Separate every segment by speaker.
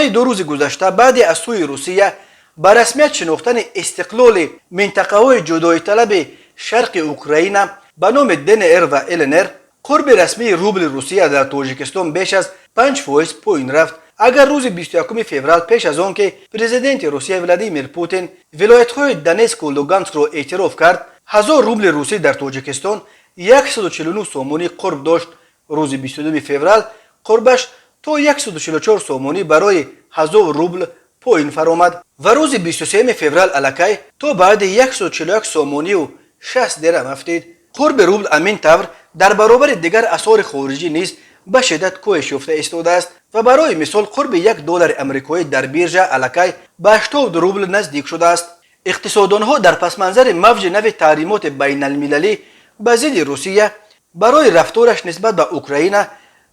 Speaker 1: Давоми 2 рӯзи гузашта, баъде аз сӯи Русия ба расмият шинохтани истиқлоли минтақаҳои ҷудоиталаби шарқи Украина ба номи ДНР ва ЛНР, қурби расмии рубли Русия дар Тоҷикистон беш аз 5% поин рафт. Агар рӯзи 21 феврал, пеш аз он ки президенти Русия Владимир Путин вилоятҳои Донецку Луганскро эътироф кард, 1000 рубли русӣ дар Тоҷикистон 149 сомонӣ қурб дошт, рӯзи 22 феврал қурбаш то 144 сомонӣ барои 1000 рубл поин фаромад ва рӯзи 23 феврал аллакай то баъди 141 сомонию 60 дирам афтид. Қурби рубл ҳамин тавр дар баробари дигар асъори хориҷӣ низ ба шиддат коҳиш ёфта истодааст ва барои мисол қурби 1 доллари амрикоӣ дар биржа аллакай ба 80 рубл наздик шудааст. Иқтисоддонҳо дар пасманзари мавҷи нави таҳримоти байналмилалӣ ба зидди Русия барои рафтораш нисбат ба Украина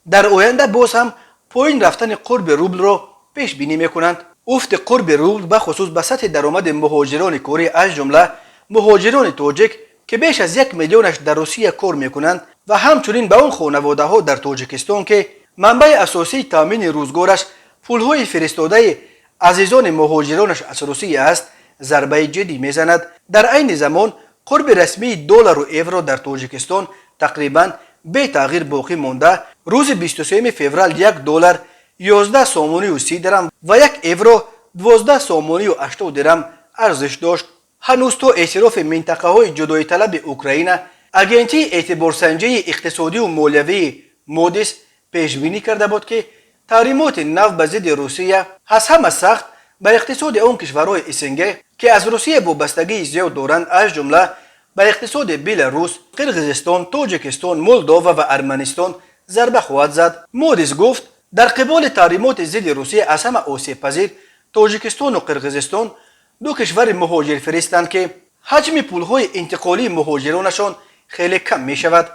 Speaker 1: дар оянда боз ҳам поин рафтани қурби рублро пешбинӣ мекунанд. Уфти қурби рубл бахусус ба сатҳи даромади муҳоҷирони корӣ, аз ҷумла муҳоҷирони тоҷик, ки беш аз 1 миллионаш дар Русия кор мекунанд, ва ҳамчунин ба он хонаводаҳо дар Тоҷикистон, ки манбаи асосии таъмини рӯзгораш пулҳои фиристодаи азизони муҳоҷиронаш аз Русия аст, зарбаи ҷиддӣ мезанад. Дар айни замон қурби расмии доллару евро дар Тоҷикистон тақрибан бетағйир боқӣ монда. Рӯзи 23 феврал 1 доллар 11 сомонию 30 дирам ва 1 евро 12 сомонию 80 дирам арзиш дошт. Ҳанӯз то эътирофи минтақаҳои ҷудоиталаби Украина агентии эътиборсанҷии иқтисодию молиявии Модис пешбинӣ карда буд, ки таҳримоти нав ба зидди Русия аз ҳама сахт ба иқтисоди он кишварҳои СНГ, ки аз Русия вобастагии зиёд доранд, аз ҷумла ба иқтисоди Беларус, Қирғизистон, Тоҷикистон, Молдова ва Арманистон зарба хоҳад зад. Модис гуфт, дар қиболи таҳримоти зидди Русия аз ҳама осебпазир Тоҷикистону Қирғизистон, ду кишвари муҳоҷирфиристанд, ки ҳаҷми пулҳои интиқолии муҳоҷиронашон хеле кам мешавад.